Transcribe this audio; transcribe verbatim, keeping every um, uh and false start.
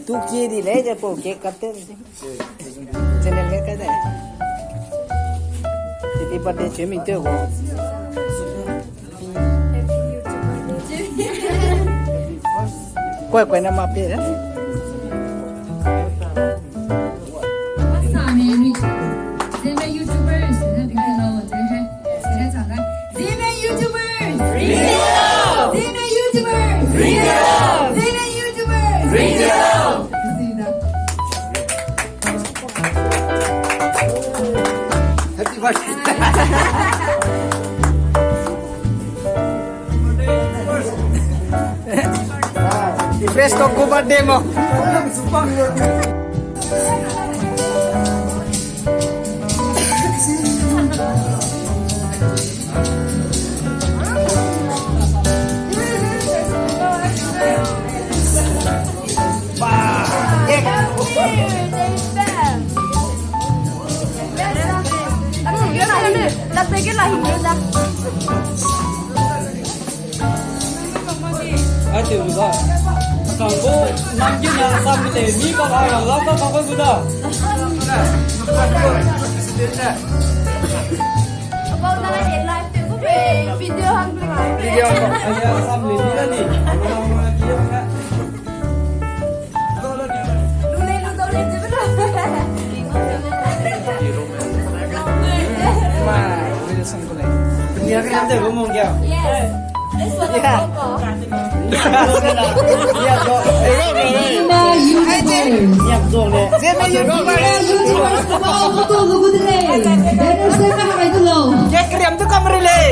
Tu ki di lei de po cake cut te. Channel le kai de. Happy birthday che mi te go. Koi koi na ma pe. Zeme YouTubers, Zeme YouTubers. Zeme YouTubers. Zeme YouTubers. Zeme YouTubers. Happy birthday. Fresh talk gu birthday mo. Ai, te gu da. Kanggo, nang ge na sam le, mi ba la, la, la, kanggo gu da. Video hang. Video hang. Ai, sam le, mi da ni. Cake keriam tu kam ri lei.